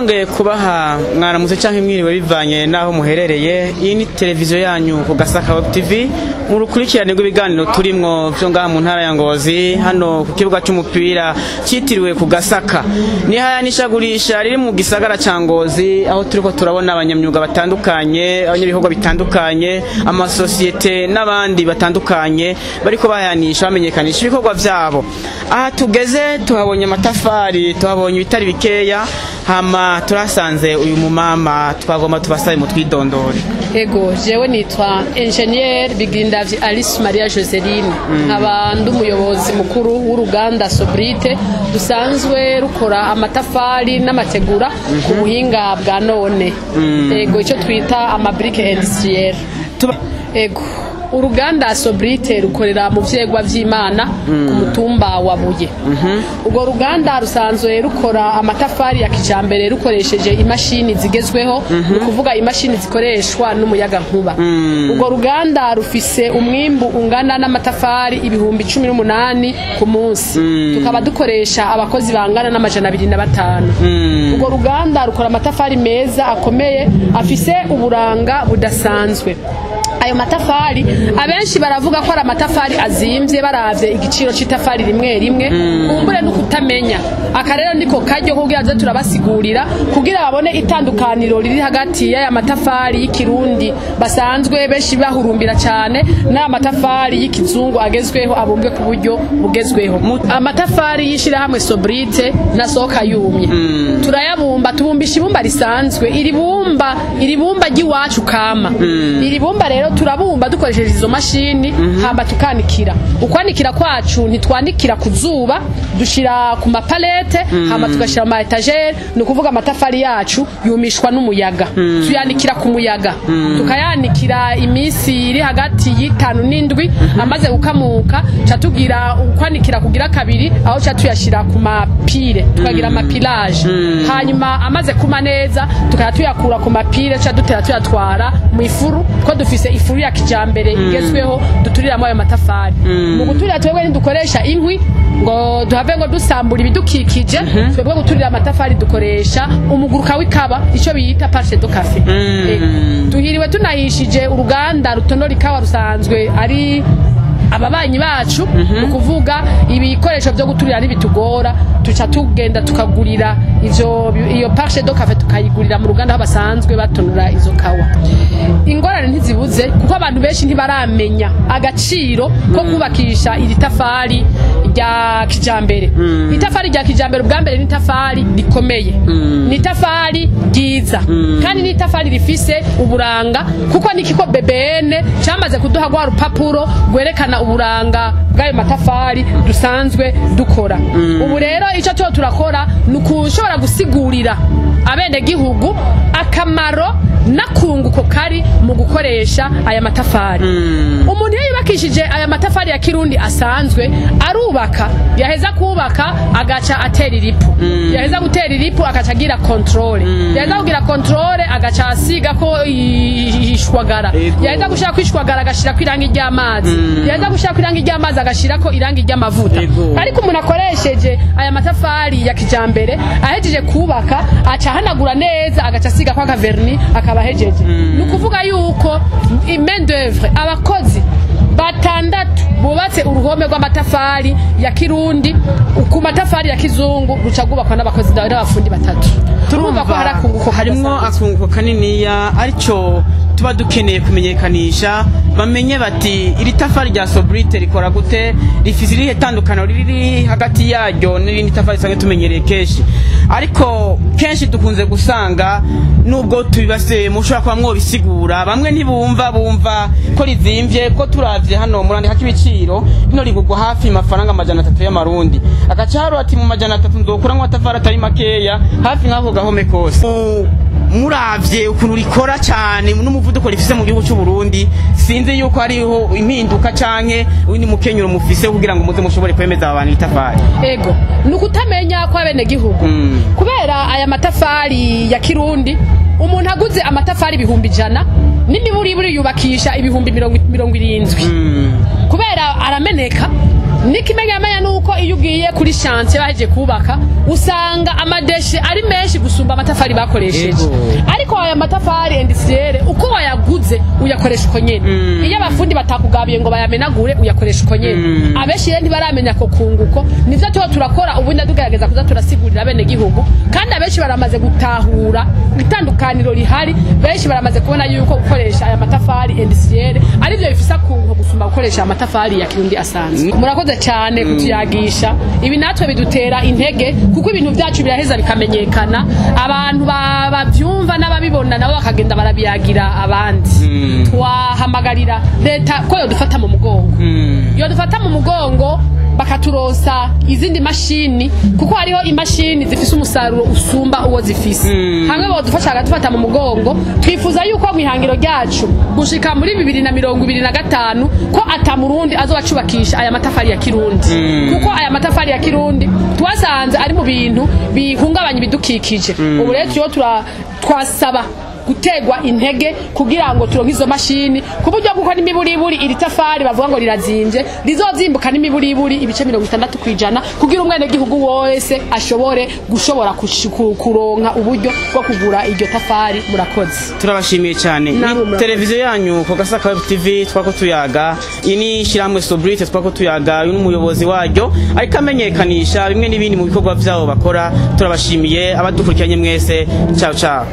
Nongeye kubaha mwaramutse canke mwiriwe bivanye naho muherereye. Iyi ni televiziyo yanyu ku Gasaka Web TV mu rukurikirane rw'ibiganiro turimwo vyo ngaha mu ntara ya Ngozi, hano ku kibuga c'umupira citiriwe ku Gasaka. Ni hayanishagurisha riri mu gisagara ca Ngozi, aho turiko turabona abanyamyuga batandukanye, abanyabikorwa bitandukanye, amasosiyete n'abandi batandukanye bariko bahayanisha bamenyekanisha ibikorwa vyabo. Aha tugeze tuhabonye amatafari, tuhabonye ibitari bikeya, hama turasanze uyu mumama twagomba tubasabe mu twidondore. Ego, jewe nitwa Engineer Bigindavyi Alice Maria Joseline, nkaba ndi umuyobozi mukuru w'uruganda Sobrite dusanzwe rukora amatafari n'amategura ku buhinga bwa none. Ego, icyo twita amabrique industrielle. Ego, uruganda Sobrite rukorera mu vyegwa vy'Imana ku mutumba wa Buye. Urwo ruganda rusanzwe rukora amatafari ya kijambere rukoresheje imashini zigezweho, ni kuvuga imashini zikoreshwa n'umuyaga nkuba. Urwo ruganda rufise umwimbu ungana n'amatafari 18,000 ku munsi. Tukaba dukoresha abakozi bangana n'205. Urwo ruganda rukora amatafari meza akomeye afise uburanga budasanzwe. Ayo matafari abenshi baravuga ko ari amatafari azimvye baravye igiciro c'itafari rimwe rimwe, kumbure no kutamenya. Aka rero niko karyo kugira aze turabasigurira kugira babone itandukaniro riri hagati y'aya matafari y'ikirundi basanzwe benshi bahurumbira cyane n'aya matafari y'ikizungu agezweho abumbwe ku buryo bugezweho. Amatafari y'ishirahamwe Sobrite nasohoka yumye. Turayabumba, tubumbisha ibumba risanzwe, iri bumba ry'iwacu kama. Iri bumba rero turabumba dukoresheje izo mashini, hamba tukanikira. Ukwanikira kwacu ntitwanikira ku zuba, dushira ku mapalete, hamba tugashira mu etagere. Ni ukuvuga amatafari yacu yumishwa n'umuyaga. Tuyanikira ku muyaga, tukayanikira iminsi iri hagati y'itanu n'indwi. Amaze gukamuka ca tugira ukwanikira kugira kabiri, aho ca tuyashira ku mapire, tukagira amapilage. Hanyuma amaze kuma neza tukaya tuyakura ku mapire, ca dutera tuyatwara mu ifuru, ko dufise ifuru ya kijambere igezweho duturiramo ayo matafari. Mu guturira twebwe ntidukoresha inkwi ngo duhave ngo dusambura ibidukikije. Twebwe guturira amatafari dukoresha umuguruka w'ikaba, ico bita parche de café. Tuhiriwe tunahishije uruganda rutonora ikawa rusanzwe ari ababanyi bacu, ni ukuvuga ibikoresho byo guturira n'ibitugora tuca tugenda tukagurira iyo parche de café, tukayigurira mu ruganda aho basanzwe batonora izo kawa. Ingorane ntizibuze kuko abantu benshi ntibaramenya agaciro ko kubakisha iri tafari rya kijambere. Itafari rya kijambere ubwa mbere ni itafari rikomeye, ni itafari ryiza, kandi ni itafari rifise uburanga, kuko nikiko BBN cyamaze kuduha rwa rupapuro rwerekana uburanga bw'ayo matafari dusanzwe dukora. Ubu rero icyo tuba turakora ni ukushobora gusigurira abenegihugu akamaro n'akunguko kari mu gukoresha aya matafari. Umuntu iyo yubakishije aya matafari ya kirundi asanzwe arubaka, yaheza kubaka agaca atera iripu, yaheza gutera iripu agaca agira controle, yaheza kugira controle agaca asiga ko ishwagara, yaheza gushira ko ishwagara agashira ko irangi ry'amazi, yaheza gushira ko irangi ry'amazi agashira ko irangi ry'amavuta. Ariko umuntu akoresheje aya matafari ya kijambere ahejeje kubaka aca ahanagura neza agaca asiga ko akaverni akaba hejeje. Ni ukuvuga yuko main d'oeuvre abakozi batandatu bubatse uruhome rw'amatafari ya kirundi ku matafari ya kizungu ruca rwubakwa n'abakozi n'abafundi batatu. Turumva ko hari akunguko, harimwo akunguko kaniniya, aricyo tuba dukeneye kumenyekanisha bamenye bati iri tafari rya Sobrite rikora gute, rifise irihe tandukaniro riri hagati yaryo n'irindi tafari sanzwe tumenyereye kenshi. Ariko kenshi dukunze gusanga nubwo tubibase mushobora kuba mwobisigura, bamwe ntibumva, bumva ko rizimvye, ko turavye hano murandika k'ibiciro rino rigurwa hafi mafaranga 300 y'amarundi. Agacaro ati mu 300 nzokura nk'amatafari atari makeya hafi nk'ako gahome kose. Muravye ukuntu rikora cyane n'umuvuduko rifise mu gihugu cy'u Burundi, sinzi yuko hariho impinduka canke undi mukenyuro mufise kugira ngo muze mushobore kwemeza abantu itafari. Ego, nukutamenya kwa bene gihugu. Kubera aya matafari ya kirundi umuntu aguze amatafari 100,000 n'imiburiburi yubakisha 70,000. Kubera arameneka N'ikimenyamenya nuko iyo ugiye kuri chantier bahejeje kubaka, usanga ama déchets ari menshi gusumba amatafari bakoresheje. Ariko aya matafari industriel, uko wayaguze uyakoresha uko nyene. Iyo abafundi batakugabiye ngo bayamenagure, uyakoresha uko nyene. Abenshi rero ntibaramenya ko kunguko nivyo tuba turakora. Ubundi tugerageza kuza turasigurira bene gihugu, kandi abenshi baramaze gutahura itandukaniro rihari. Benshi baramaze kubona yuko gukoresha aya matafari industriel arivyo bifise akunguko gusumba gukoresha amatafari ya kirundi asanzwe. Murakoze cyane kutuyagisha ibi, natwe bidutera intege, kuko ibintu byacu biraheza bikamenyekana, abantu babyumva n'ababibona nabo bakagenda barabiyagira abandi. Twahamagarira leta ko yodufata mu mugongo, yodufata mu mugongo bakaturosa izindi mashini, kuko hariho imashini zifise umusaruro usumba uwo zifise. Hamwe bodufasha bakadufata mu mugongo, twifuza yuko mu ihangiro ryacu gushika muri 2025 ko ata murundi azoba acubakisha aya matafari ya kirundi, kuko aya matafari ya kirundi twasanze ari mu bintu bihungabanya ibidukikije. Ubu rero turiho twasaba gutegwa intege kugira ngo turonke izo mashini, ku buryo bw'uko n'imiburiburi iri tafari bavuga ngo rirazimvye rizozimbuka n'imiburiburi ibice 60%, kugira umwenegihugu wese ashobore gushobora kuronka uburyo bwo kugura iryo tafari. Murakoze. Turabashimiye cyane. Namwe Ni murakoze. televiziyo yanyu ku Gasaka Web TV twako tuyaga. Iyi ni ishyirahamwe Sobrite twako tuyaga, uyu ni umuyobozi waryo ariko amenyekanisha bimwe n'ibindi mu bikorwa vyabo bakora. Turabashimiye abadukurikiranye mwese. Ciao ciao.